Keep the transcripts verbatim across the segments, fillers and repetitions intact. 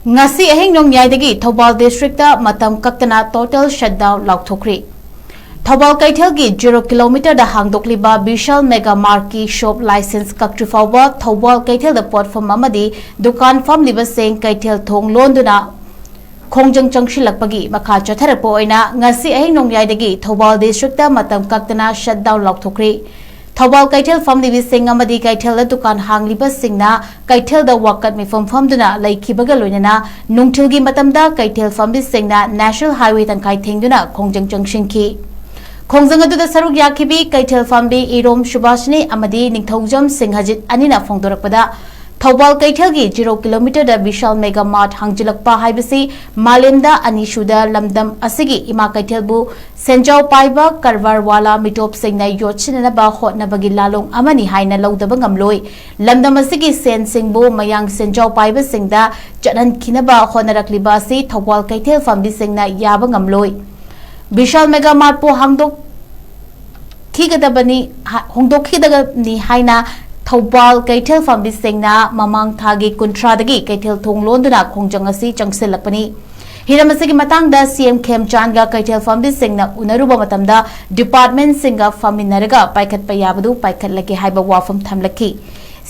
ꯉꯁꯤ ꯑꯍꯤꯡ ꯅꯣꯡꯌꯥꯏꯗꯒꯤ ꯊꯧꯕꯥꯜ districtꯇ ꯃꯇꯝ ꯀꯛꯇꯅ total shutdown ꯂꯥꯎꯊꯣꯛꯈ꯭ꯔꯤ꯫ ꯊꯧꯕꯥꯜ ꯀꯩꯊꯦꯜꯒꯤ zero kilometerꯗ ꯍꯥꯡꯗꯣꯛꯂꯤꯕ ꯕꯤꯁꯥꯜ mega martꯀꯤ shop licence ꯀꯛꯇ꯭ꯔꯤ ꯐꯥꯎꯕ ꯊꯧꯕꯥꯜ ꯀꯩꯊꯦꯜꯗ ꯄꯣꯠꯐꯝ ꯑꯃꯗꯤ ꯗꯨꯀꯥꯟ ꯐꯝꯂꯤꯕꯁꯤꯡ ꯀꯩꯊꯦꯜ ꯊꯣꯡ ꯂꯣꯟꯗꯨꯅ ꯈꯣꯡꯖꯪ ꯆꯪꯁꯤꯜꯂꯛꯄꯒꯤ ꯃꯈꯥ ꯆꯠꯊꯔꯛꯄ ꯑꯣꯏꯅ ꯉꯁꯤ ꯑꯍꯤꯡ ꯅꯣꯡꯌꯥꯏꯗꯒꯤ ꯊꯧꯕꯥꯜ districtꯇ ꯃꯇꯝ ꯀꯛꯇꯅ shutdown ꯂꯥꯎꯊꯣꯛꯈ꯭ꯔꯤ꯫ ꯊꯧꯕꯥꯜ ꯀꯩꯊꯦꯜ ꯐꯝꯂꯤꯕꯁꯤꯡ ꯑꯃꯗꯤ ꯀꯩꯊꯦꯜꯗ ꯗꯨꯀꯥꯟ ꯍꯥꯡꯂꯤꯕꯁꯤꯡꯅ ꯀꯩꯊꯦꯜꯗ ꯋꯥꯀꯠ ꯃꯤꯐꯝ ꯐꯝꯗꯨꯅ ꯂꯩꯈꯤꯕꯒ ꯂꯣꯏꯅꯅ ꯅꯨꯡꯊꯤꯜꯒꯤ ꯃꯇꯝꯗ ꯀꯩꯊꯦꯜ ꯐꯝꯕꯤꯁꯤꯡꯅ National Highway ꯇꯪꯈꯥꯏ ꯊꯦꯡꯗꯨꯅ ꯈꯣꯡꯖꯪ ꯆꯪꯁꯤꯟꯈꯤ꯫ ꯈꯣꯡꯖꯪ ꯑꯗꯨꯗ ꯁꯔꯨꯛ ꯌꯥꯈꯤꯕꯤ ꯀꯩꯊꯦꯜ ꯐꯝꯕꯤ ꯏꯔꯣꯝ ꯁꯨꯕꯥꯁꯤꯅꯤ ꯑꯃꯗꯤ ꯅꯤꯡꯊꯧꯖꯝ ꯁꯤꯡꯍꯖꯤꯠ ꯑꯅꯤꯅ ꯐꯣꯡꯗꯣꯔꯛꯄꯗ, ꯊꯧꯕꯥꯜ ꯀꯩꯊꯦꯜꯒꯤ zero kilometerꯗ ꯕꯤꯁꯥꯜ mega mart ꯍꯥꯡꯖꯤꯜꯂꯛꯄ ꯍꯥꯏꯕꯁꯤ ꯃꯥꯂꯦꯝꯗ ꯑꯅꯤꯁꯨꯗ ꯂꯝꯗꯝ ꯑꯁꯤꯒꯤ ꯏꯃꯥ ꯀꯩꯊꯦꯜꯕꯨ ꯁꯦꯟꯖꯥꯎ ꯄꯥꯏꯕ ꯀꯔꯕꯥꯔ ꯋꯥꯂꯥ ꯃꯤꯇꯣꯞꯁꯤꯡꯅ ꯌꯣꯠꯁꯤꯟꯅꯅꯕ ꯍꯣꯠꯅꯕꯒꯤ ꯂꯥꯂꯣꯡ ꯑꯃꯅꯤ ꯍꯥꯏꯅ ꯂꯧꯗꯕ ꯉꯝꯂꯣꯏ꯫ ꯂꯝꯗꯝ ꯑꯁꯤꯒꯤ ꯁꯦꯟꯁꯤꯡꯕꯨ ꯃꯌꯥꯡ ꯁꯦꯟꯖꯥꯎ ꯄꯥꯏꯕꯁꯤꯡꯗ ꯆꯠꯍꯟꯈꯤꯅꯕ ꯍꯣꯠꯅꯔꯛꯂꯤꯕ ꯑꯁꯤ ꯊꯧꯕꯥꯜ ꯀꯩꯊꯦꯜ ꯐꯝꯕꯤꯁꯤꯡꯅ ꯌꯥꯕ ꯉꯝꯂꯣꯏ꯫ ꯕꯤꯁꯥꯜ mega martꯄꯨ ꯍꯥꯡꯗꯣꯛ ꯈꯤꯒꯗꯕꯅꯤ ꯍꯥ-, ꯍꯣꯡꯗꯣꯛꯈꯤꯒꯗꯕꯅꯤ ꯍꯥꯏꯅ ꯊꯧꯕꯥꯜ ꯀꯩꯊꯦꯜ ꯐꯝꯕꯤꯁꯤꯡꯅ ꯃꯃꯥꯡ ꯊꯥꯒꯤ ꯀꯨꯟꯊ꯭ꯔꯥꯗꯒꯤ ꯀꯩꯊꯦꯜ ꯊꯣꯡ ꯂꯣꯟꯗꯨꯅ ꯈꯣꯡꯖꯪ ꯑꯁꯤ ꯆꯪꯁꯤꯜꯂꯛꯄꯅꯤ꯫ ꯍꯤꯔꯝ ꯑꯁꯤꯒꯤ ꯃꯇꯥꯡꯗ CM ꯈꯦꯝꯆꯥꯟꯒ ꯀꯩꯊꯦꯜ ꯐꯝꯕꯤꯁꯤꯡꯅ ꯎꯅꯔꯨꯕ ꯃꯇꯝꯗ departmentꯁꯤꯡꯒ ꯐꯝꯃꯤꯟꯅꯔꯒ ꯄꯥꯏꯈꯠꯄ ꯌꯥꯕꯗꯨ ꯄꯥꯏꯈꯠꯂꯒꯦ ꯍꯥꯏꯕ ꯋꯥꯐꯝ ꯊꯝꯂꯛꯈꯤ꯫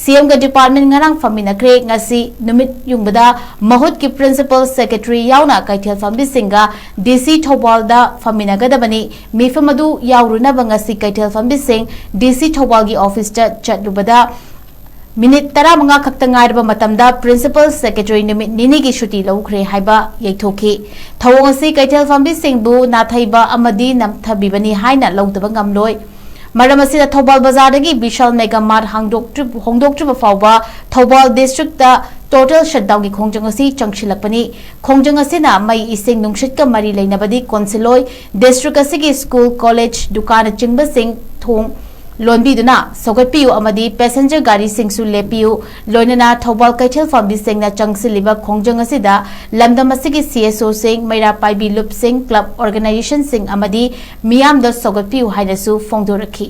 CMꯒ department ꯉꯔꯥꯡ ꯐꯝꯃꯤꯟꯅꯈ꯭ꯔꯦ꯫ ꯉꯁꯤ ꯅꯨꯃꯤꯠ ꯌꯨꯡꯕꯗ ꯃꯍꯨꯠꯀꯤ principal secretary ꯌꯥꯎꯅ ꯀꯩꯊꯦꯜ ꯐꯝꯕꯤꯁꯤꯡꯒ DC ꯊꯧꯕꯥꯜꯗ ꯐꯝꯃꯤꯟꯅꯒꯗꯕꯅꯤ꯫ ꯃꯤꯐꯝ ꯑꯗꯨ ꯌꯥꯎꯔꯨꯅꯕ ꯉꯁꯤ ꯀꯩꯊꯦꯜ ꯐꯝꯕꯤꯁꯤꯡ DC ꯊꯧꯕꯥꯜꯒꯤ officeꯇ ꯆꯠꯂꯨꯕꯗ, minute ꯇꯔꯥꯃꯉꯥ ꯈꯛꯇ ꯉꯥꯏꯔꯕ ꯃꯇꯝꯗ principal secretary ꯅꯨꯃꯤꯠ ꯅꯤꯅꯤꯒꯤ ꯁꯨꯇꯤ ꯂꯧꯈ꯭ꯔꯦ ꯍꯥꯏꯕ ꯌꯩꯊꯣꯛꯈꯤ꯫ ꯊꯧꯑꯣꯡ ꯑꯁꯤ ꯀꯩꯊꯦꯜ ꯐꯝꯕꯤꯁꯤꯡꯕꯨ ꯅꯥꯊꯩꯕ ꯑꯃꯗꯤ ꯅꯝꯊꯕꯤꯕꯅꯤ ꯍꯥꯏꯅ ꯂꯧꯗꯕ ꯉꯝꯂꯣꯏ꯫ ꯃꯔꯝ ꯑꯁꯤꯅ ꯊꯧꯕꯥꯜ ꯕꯖꯥꯔꯗꯒꯤ ꯕꯤꯁꯥꯜ mega mart ꯍꯥꯡꯗꯣꯛꯇ꯭ꯔꯤ-, ꯍꯣꯡꯗꯣꯛꯇ꯭ꯔꯤꯕ ꯐꯥꯎꯕ ꯊꯧꯕꯥꯜ districtꯇ total shutdownꯒꯤ ꯈꯣꯡꯖꯪ ꯑꯁꯤ ꯆꯪꯁꯤꯜꯂꯛꯄꯅꯤ꯫ ꯈꯣꯡꯖꯪ ꯑꯁꯤꯅ ꯃꯩ, ꯏꯁꯤꯡ, ꯅꯨꯡꯁꯤꯠꯀ ꯃꯔꯤ ꯂꯩꯅꯕꯗꯤ ꯀꯣꯟꯁꯤꯜꯂꯣꯏ꯫ District ꯑꯁꯤꯒꯤ school, college, ꯗꯨꯀꯥꯟꯅꯆꯤꯡꯕꯁꯤꯡ ꯊꯣꯡ ꯂꯣꯟꯕꯤꯗꯨꯅ ꯁꯧꯒꯠꯄꯤꯌꯨ ꯑꯃꯗꯤ passenger ꯒꯥꯔꯤꯁꯤꯡꯁꯨ ꯂꯦꯞꯄꯤꯌꯨ꯫ ꯂꯣꯏꯅꯅ ꯊꯧꯕꯥꯜ ꯀꯩꯊꯦꯜ ꯐꯝꯕꯤꯁꯤꯡꯅ ꯆꯪꯁꯤꯜꯂꯤꯕ ꯈꯣꯡꯖꯪ ꯑꯁꯤꯗ ꯂꯝꯗꯝ ꯑꯁꯤꯒꯤ CSOꯁꯤꯡ, ꯃꯩꯔꯥ ꯄꯥꯏꯕꯤ ꯂꯨꯞꯁꯤꯡ, club organizationꯁꯤꯡ ꯑꯃꯗꯤ ꯃꯤꯌꯥꯝꯗ ꯁꯧꯒꯠꯄꯤꯌꯨ ꯍꯥꯏꯅꯁꯨ ꯐꯣꯡꯗꯣꯔꯛꯈꯤ꯫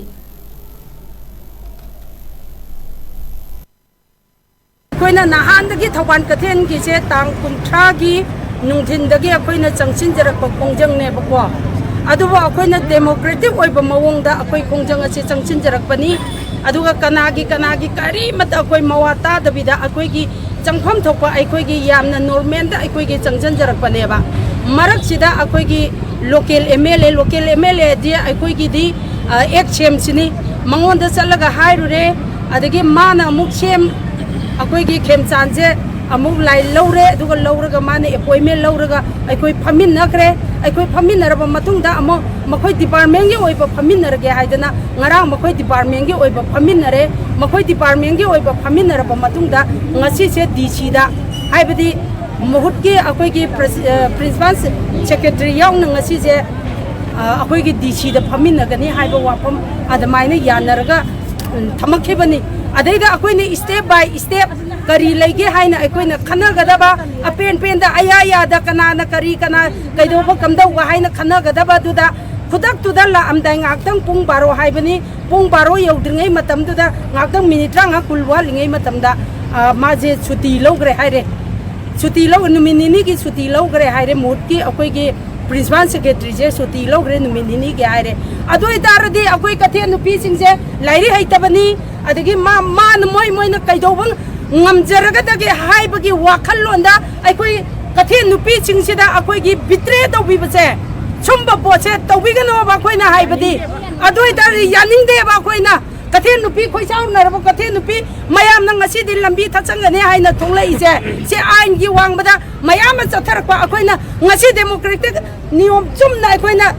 ꯑꯩꯈꯣꯏꯅ ꯅꯍꯥꯟꯗꯒꯤ ꯊꯧꯕꯥꯜ ꯀꯩꯊꯦꯜꯒꯤꯁꯦ ꯇꯥꯡ ꯀꯨꯟꯊ꯭ꯔꯥꯒꯤ ꯅꯨꯡꯊꯤꯟꯗꯒꯤ ꯑꯩꯈꯣꯏꯅ ꯆꯪꯁꯤꯟꯖꯔꯛꯄ ꯈꯣꯡꯖꯪꯅꯦꯕꯀꯣ꯫ ꯑꯗꯨꯕꯨ ꯑꯩꯈꯣꯏꯅ ꯗꯦꯃꯣꯀ꯭ꯔꯦꯇꯤꯛ ꯑꯣꯏꯕ ꯃꯑꯣꯡꯗ ꯑꯩꯈꯣꯏ ꯈꯣꯡꯖꯪ ꯑꯁꯤ ꯆꯪꯁꯤꯟꯖꯔꯛꯄꯅꯤ꯫ ꯑꯗꯨꯒ ꯀꯅꯥꯒꯤ ꯀꯅꯥꯒꯤ ꯀꯔꯤꯃꯠꯇ ꯑꯩꯈꯣꯏ ꯃꯋꯥ ꯇꯥꯗꯕꯤꯗ ꯑꯩꯈꯣꯏꯒꯤ ꯆꯪꯐꯝ ꯊꯣꯛꯄ ꯑꯩꯈꯣꯏꯒꯤ ꯌꯥꯝꯅ ꯅꯣꯔꯃꯦꯜꯗ ꯑꯩꯈꯣꯏꯒꯤ ꯆꯪꯁꯤꯟꯖꯔꯛꯄꯅꯦꯕ꯫ ꯃꯔꯛꯁꯤꯗ ꯑꯩꯈꯣꯏꯒꯤ local M L A, local M L ꯑꯦꯗꯤ ꯑꯩꯈꯣꯏꯒꯤꯗꯤ ꯑꯦꯛ ꯁꯦꯝꯁꯤꯅꯤ꯫ ꯃꯉꯣꯟꯗ ꯆꯠꯂꯒ ꯍꯥꯏꯔꯨꯔꯦ, ꯑꯗꯒꯤ ꯃꯥꯅ ꯑꯃꯨꯛ ꯁꯦꯝ ꯑꯩꯈꯣꯏꯒꯤ ꯈꯦꯝꯆꯥꯟꯁꯦ ꯑꯃꯨꯛ ꯂꯥꯏ ꯂꯧꯔꯦ꯫ ꯑꯗꯨꯒ ꯂꯧꯔꯒ ꯃꯥꯅ ꯑꯦꯄꯣꯏꯟꯃꯦꯟ ꯂꯧꯔꯒ ꯑꯩꯈꯣꯏ ꯐꯝꯃꯤꯟꯅꯈ꯭ꯔꯦ꯫ ꯑꯩꯈꯣꯏ ꯐꯝꯃꯤꯟꯅꯔꯕ ꯃꯇꯨꯡꯗ ꯑꯃꯨꯛ ꯃꯈꯣꯏ ꯗꯤꯄꯥꯔꯠꯃꯦꯟꯒꯤ ꯑꯣꯏꯕ ꯐꯝꯃꯤꯟꯅꯔꯒꯦ ꯍꯥꯏꯗꯅ ꯉꯔꯥꯡ ꯃꯈꯣꯏ ꯗꯤꯄꯥꯔꯠꯃꯦꯟꯒꯤ ꯑꯣꯏꯕ ꯐꯝꯃꯤꯟꯅꯔꯦ꯫ ꯃꯈꯣꯏ ꯗꯤꯄꯥꯔꯠꯃꯦꯟꯒꯤ ꯑꯣꯏꯕ ꯐꯝꯃꯤꯟꯅꯔꯕ ꯃꯇꯨꯡꯗ ꯉꯁꯤꯁꯦ ꯗꯤ ꯁꯤꯗ, ꯍꯥꯏꯕꯗꯤ ꯃꯍꯨꯠꯀꯤ ꯑꯩꯈꯣꯏꯒꯤ ꯄ꯭ꯔꯤꯟꯁꯤꯄꯥꯜ ꯁꯦꯀ꯭ꯔꯦꯇꯔꯤ ꯌꯥꯎꯅ ꯉꯁꯤꯁꯦ ꯑꯩꯈꯣꯏꯒꯤ ꯗꯤ ꯁꯤꯗ ꯐꯝꯃꯤꯟꯅꯒꯅꯤ ꯍꯥꯏꯕ ꯋꯥꯐꯝ ꯑꯗꯨꯃꯥꯏꯅ ꯌꯥꯅꯔꯒ ꯊꯝꯃꯛꯈꯤꯕꯅꯤ꯫ ꯑꯗꯩꯗ ꯑꯩꯈꯣꯏꯅ ꯁ꯭ꯇꯦꯞ ꯕꯥꯏ ꯁ꯭ꯇꯦꯞ ꯀꯔꯤ ꯂꯩꯒꯦ ꯍꯥꯏꯅ ꯑꯩꯈꯣꯏꯅ ꯈꯟꯅꯒꯗꯕ, ꯑꯄꯦꯟ ꯄꯦꯟꯗ ꯑꯌꯥ ꯌꯥꯗ ꯀꯅꯥꯅ ꯀꯔꯤ, ꯀꯅꯥ ꯀꯩꯗꯧꯕ ꯀꯝꯗꯧꯕ ꯍꯥꯏꯅ ꯈꯟꯅꯒꯗꯕ ꯑꯗꯨꯗ ꯈꯨꯗꯛꯇꯨꯗ ꯂꯥꯛꯑꯝꯗꯥꯏ ꯉꯥꯏꯍꯥꯛꯇꯪ ꯄꯨꯡ ꯕꯥꯔꯣ ꯍꯥꯏꯕꯅꯤ꯫ ꯄꯨꯡ ꯕꯥꯔꯣ ꯌꯧꯗ꯭ꯔꯤꯉꯩ ꯃꯇꯝꯗꯨꯗ ꯉꯥꯏꯍꯥꯛꯇꯪ ꯃꯤꯅꯤꯠ ꯇꯔꯥꯃꯉꯥ ꯀꯨꯟ ꯋꯥꯠꯂꯤꯉꯩ ꯃꯇꯝꯗ ꯃꯥꯁꯦ ꯁꯨꯇꯤ ꯂꯧꯈ꯭ꯔꯦ ꯍꯥꯏꯔꯦ꯫ ꯁꯨꯇꯤ ꯂꯧ ꯅꯨꯃꯤꯠ ꯅꯤꯅꯤꯒꯤ ꯁꯨꯇꯤ ꯂꯧꯈ꯭ꯔꯦ ꯍꯥꯏꯔꯦ ꯃꯍꯨꯠꯀꯤ ꯑꯩꯈꯣꯏꯒꯤ ꯄ꯭ꯔꯤꯟꯁꯤꯄꯥꯜ ꯁꯦꯀ꯭ꯔꯦꯇꯔꯤꯁꯦ ꯁꯨꯇꯤ ꯂꯧꯈ꯭ꯔꯦ ꯅꯨꯃꯤꯠ ꯅꯤꯅꯤꯒꯤ ꯍꯥꯏꯔꯦ꯫ ꯑꯗꯨ ꯑꯣꯏꯇꯥꯔꯗꯤ ꯑꯩꯈꯣꯏ ꯀꯩꯊꯦꯜ ꯅꯨꯄꯤꯁꯤꯡꯁꯦ ꯂꯥꯏꯔꯤꯛ ꯍꯩꯇꯕꯅꯤ, ꯑꯗꯒꯤ ꯃꯥ ꯃꯥꯅ ꯃꯣꯏ ꯃꯣꯏꯅ ꯀꯩꯗꯧꯕ ꯉꯝꯖꯔꯒꯗꯒꯦ ꯍꯥꯏꯕꯒꯤ ꯋꯥꯈꯜꯂꯣꯟꯗ ꯑꯩꯈꯣꯏ ꯀꯩꯊꯦꯜ ꯅꯨꯄꯤꯁꯤꯡꯁꯤꯗ ꯑꯩꯈꯣꯏꯒꯤ ꯕꯤꯇ꯭ꯔꯦ ꯇꯧꯕꯤꯕꯁꯦ, ꯁꯨꯝꯕ ꯄꯣꯠꯁꯦ ꯇꯧꯕꯤꯒꯅꯣꯕ꯫ ꯑꯩꯈꯣꯏꯅ ꯍꯥꯏꯕꯗꯤ ꯑꯗꯨ ꯑꯣꯏꯇꯥꯔꯗꯤ ꯌꯥꯅꯤꯡꯗꯦꯕ꯫ ꯑꯩꯈꯣꯏꯅ ꯀꯩꯊꯦꯜ ꯅꯨꯄꯤ ꯈꯣꯏꯆꯥꯎꯅꯔꯕ ꯀꯩꯊꯦꯜ ꯅꯨꯄꯤ ꯃꯌꯥꯝꯅ ꯉꯁꯤꯗꯤ ꯂꯝꯕꯤ ꯊꯠꯆꯟꯒꯅꯤ ꯍꯥꯏꯅ ꯊꯣꯛꯂꯛꯏꯁꯦ, ꯁꯤ ꯑꯥꯏꯟꯒꯤ ꯋꯥꯡꯃꯗ ꯃꯌꯥꯝ ꯑꯃ ꯆꯠꯊꯔꯛꯄ꯫ ꯑꯩꯈꯣꯏꯅ ꯉꯁꯤ ꯗꯦꯃꯣꯀ꯭ꯔꯦꯇꯤꯛ ꯅꯤꯌꯣꯝ ꯆꯨꯝꯅ ꯑꯩꯈꯣꯏꯅ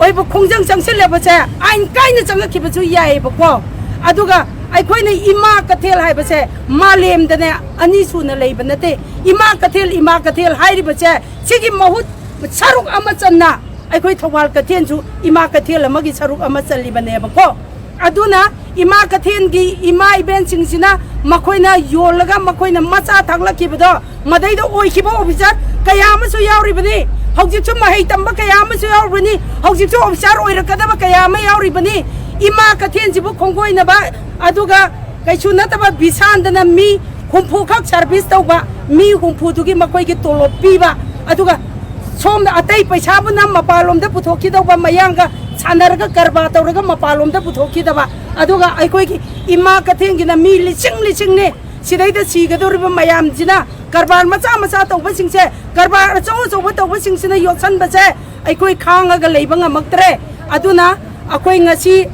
ꯑꯣꯏꯕ ꯈꯣꯡꯖꯪ ꯆꯪꯁꯤꯜꯂꯕꯁꯦ ꯑꯥꯏꯟ ꯀꯥꯏꯅ ꯆꯪꯉꯛꯈꯤꯕꯁꯨ ꯌꯥꯏꯌꯦꯕꯀꯣ꯫ ꯑꯗꯨꯒ ꯑꯩꯈꯣꯏꯅ ꯏꯃꯥ ꯀꯩꯊꯦꯜ ꯍꯥꯏꯕꯁꯦ ꯃꯥꯂꯦꯝꯗꯅꯦ ꯑꯅꯤ ꯁꯨꯅ ꯂꯩꯕ ꯅꯠꯇꯦ꯫ ꯏꯃꯥ ꯀꯩꯊꯦꯜ, ꯏꯃꯥ ꯀꯩꯊꯦꯜ ꯍꯥꯏꯔꯤꯕꯁꯦ ꯁꯤꯒꯤ ꯃꯍꯨꯠ ꯁꯔꯨꯛ ꯑꯃ ꯆꯟꯅ ꯑꯩꯈꯣꯏ ꯊꯧꯕꯥꯜ ꯀꯩꯊꯦꯜꯁꯨ ꯏꯃꯥ ꯀꯩꯊꯦꯜ ꯑꯃꯒꯤ ꯁꯔꯨꯛ ꯑꯃ ꯆꯜꯂꯤꯕꯅꯦꯕꯀꯣ꯫ ꯑꯗꯨꯅ ꯏꯃꯥ ꯀꯩꯊꯦꯜꯒꯤ ꯏꯃꯥ ꯏꯕꯦꯟꯁꯤꯡꯁꯤꯅ ꯃꯈꯣꯏꯅ ꯌꯣꯜꯂꯒ ꯃꯈꯣꯏꯅ ꯃꯆꯥ ꯊꯥꯛꯂꯛꯈꯤꯕꯗꯣ, ꯃꯗꯩꯗ ꯑꯣꯏꯈꯤꯕ ꯑꯣꯐꯤꯁꯥꯔ ꯀꯌꯥ ꯑꯃꯁꯨ ꯌꯥꯎꯔꯤꯕꯅꯤ꯫ ꯍꯧꯖꯤꯛꯁꯨ ꯃꯍꯩ ꯇꯝꯕ ꯀꯌꯥ ꯑꯃꯁꯨ ꯌꯥꯎꯔꯤꯕꯅꯤ꯫ ꯍꯧꯖꯤꯛꯁꯨ ꯑꯣꯐꯤꯁꯥꯔ ꯑꯣꯏꯔꯛꯀꯗꯕ ꯀꯌꯥ ꯑꯃ ꯌꯥꯎꯔꯤꯕꯅꯤ꯫ ꯏꯃꯥ ꯀꯩꯊꯦꯜꯁꯤꯕꯨ ꯈꯣꯡꯒꯣꯏꯅꯕ, ꯑꯗꯨꯒ ꯀꯩꯁꯨ ꯅꯠꯇꯕ ꯕꯤꯁꯥꯟꯗꯅ ꯃꯤ ꯍꯨꯝꯐꯨ ꯈꯛ ꯁꯥꯔꯚꯤꯁ ꯇꯧꯕ ꯃꯤ ꯍꯨꯝꯐꯨꯗꯨꯒꯤ ꯃꯈꯣꯏꯒꯤ ꯇꯣꯂꯣꯞ ꯄꯤꯕ, ꯑꯗꯨꯒ ꯁꯣꯝꯗ ꯑꯇꯩ ꯄꯩꯁꯥꯕꯨꯅ ꯃꯄꯥꯟꯂꯣꯝꯗ ꯄꯨꯊꯣꯛꯈꯤꯗꯧꯕ, ꯃꯌꯥꯡꯒ ꯁꯥꯟꯅꯔꯒ ꯀꯔꯕꯥꯔ ꯇꯧꯔꯒ ꯃꯄꯥꯟꯂꯣꯝꯗ ꯄꯨꯊꯣꯛꯈꯤꯗꯕ, ꯑꯗꯨꯒ ꯑꯩꯈꯣꯏꯒꯤ ꯏꯃꯥ ꯀꯩꯊꯦꯜꯒꯤꯅ ꯃꯤ ꯂꯤꯁꯤꯡ ꯂꯤꯁꯤꯡꯅꯤ ꯁꯤꯗꯩꯗ ꯁꯤꯒꯗꯧꯔꯤꯕ ꯃꯌꯥꯝꯁꯤꯅ, ꯀꯔꯕꯥꯔ ꯃꯆꯥ ꯃꯆꯥ ꯇꯧꯕꯁꯤꯡꯁꯦ, ꯀꯔꯕꯥꯔ ꯑꯆꯧ ꯑꯆꯧꯕ ꯇꯧꯕꯁꯤꯡꯁꯤꯅ ꯌꯣꯠꯁꯟꯕꯁꯦ ꯑꯩꯈꯣꯏ ꯈꯥꯡꯉꯒ ꯂꯩꯕ ꯉꯝꯃꯛꯇ꯭ꯔꯦ꯫ ꯑꯗꯨꯅ ꯑꯩꯈꯣꯏ ꯉꯁꯤ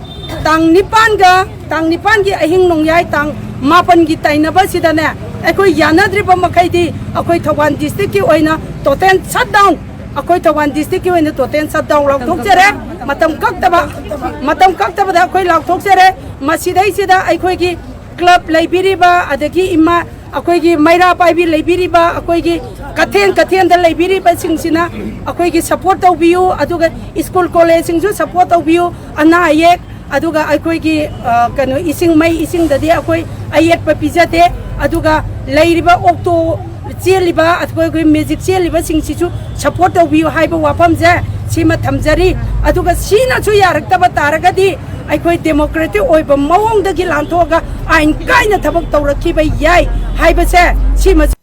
ꯇꯥꯡ ꯅꯤꯄꯥꯟꯒ, ꯇꯥꯡ ꯅꯤꯄꯥꯟꯒꯤ ꯑꯍꯤꯡ ꯅꯣꯡꯌꯥꯏ ꯇꯥꯡ ꯃꯥꯄꯟꯒꯤ ꯇꯩꯅꯕꯁꯤꯗꯅꯦ, ꯑꯩꯈꯣꯏ ꯌꯥꯅꯗ꯭ꯔꯤꯕ ꯃꯈꯩꯗꯤ ꯑꯩꯈꯣꯏ ꯊꯧꯕꯥꯜ ꯗꯤꯁꯇ꯭ꯔꯤꯛꯀꯤ ꯑꯣꯏꯅ ꯇꯣꯇꯦꯜ ꯁꯠ ꯗꯥꯎꯟ, ꯑꯩꯈꯣꯏ ꯊꯧꯕꯥꯜ ꯗꯤꯁꯇ꯭ꯔꯤꯛꯀꯤ ꯑꯣꯏꯅ ꯇꯣꯇꯦꯜ ꯁꯠ ꯗꯥꯎꯟ ꯂꯥꯎꯊꯣꯛꯆꯔꯦ꯫ ꯃꯇꯝ ꯀꯛꯇꯕ, ꯃꯇꯝ ꯀꯛꯇꯕꯗ ꯑꯩꯈꯣꯏ ꯂꯥꯎꯊꯣꯛꯆꯔꯦ꯫ ꯃꯁꯤꯗꯩꯁꯤꯗ ꯑꯩꯈꯣꯏꯒꯤ ꯀ꯭ꯂꯕ ꯂꯩꯕꯤꯔꯤꯕ, ꯑꯗꯒꯤ ꯏꯃꯥ, ꯑꯩꯈꯣꯏꯒꯤ ꯃꯩꯔꯥ ꯄꯥꯏꯕꯤ ꯂꯩꯕꯤꯔꯤꯕ, ꯑꯩꯈꯣꯏꯒꯤ ꯀꯊꯦꯟ ꯀꯊꯦꯟꯗ ꯂꯩꯕꯤꯔꯤꯕꯁꯤꯡꯁꯤꯅ ꯑꯩꯈꯣꯏꯒꯤ ꯁꯞꯄꯣꯔꯠ ꯇꯧꯕꯤꯌꯨ, ꯑꯗꯨꯒ ꯁ꯭ꯀꯨꯜ ꯀꯣꯂꯦꯖꯁꯤꯡꯁꯨ ꯁꯞꯄꯣꯔꯠ ꯇꯧꯕꯤꯌꯨ꯫ ꯑꯅꯥ ꯑꯌꯦꯛ, ꯑꯗꯨꯒ ꯑꯩꯈꯣꯏꯒꯤ, ꯑ, ꯀꯩꯅꯣ, ꯏꯁꯤꯡ, ꯃꯩ ꯏꯁꯤꯡꯗꯗꯤ ꯑꯩꯈꯣꯏ ꯑꯌꯦꯠꯄ ꯄꯤꯖꯗꯦ꯫ ꯑꯗꯨꯒ ꯂꯩꯔꯤꯕ ꯑꯣꯛꯇꯣ ꯆꯦꯜꯂꯤꯕ, ꯑꯩꯈꯣꯏ, ꯑꯩꯈꯣꯏ ꯃꯦꯖꯤꯛ ꯆꯦꯜꯂꯤꯕꯁꯤꯡꯁꯤꯁꯨ ꯁꯞꯄꯣꯔꯠ ꯇꯧꯕꯤꯌꯨ ꯍꯥꯏꯕ ꯋꯥꯐꯝꯁꯦ ꯁꯤꯃ ꯊꯝꯖꯔꯤ꯫ ꯑꯗꯨꯒ ꯁꯤꯅꯁꯨ ꯌꯥꯔꯛꯇꯕ ꯇꯥꯔꯒꯗꯤ ꯑꯩꯈꯣꯏ ꯗꯦꯃꯣꯀ꯭ꯔꯦꯇꯤꯛ ꯑꯣꯏꯕ ꯃꯑꯣꯡꯗꯒꯤ ꯂꯥꯟꯊꯣꯛꯑꯒ ꯑꯥꯏꯟ ꯀꯥꯏꯅ ꯊꯕꯛ ꯇꯧꯔꯛꯈꯤꯕ ꯌꯥꯏ ꯍꯥꯏꯕꯁꯦ ꯁꯤꯃꯁꯨ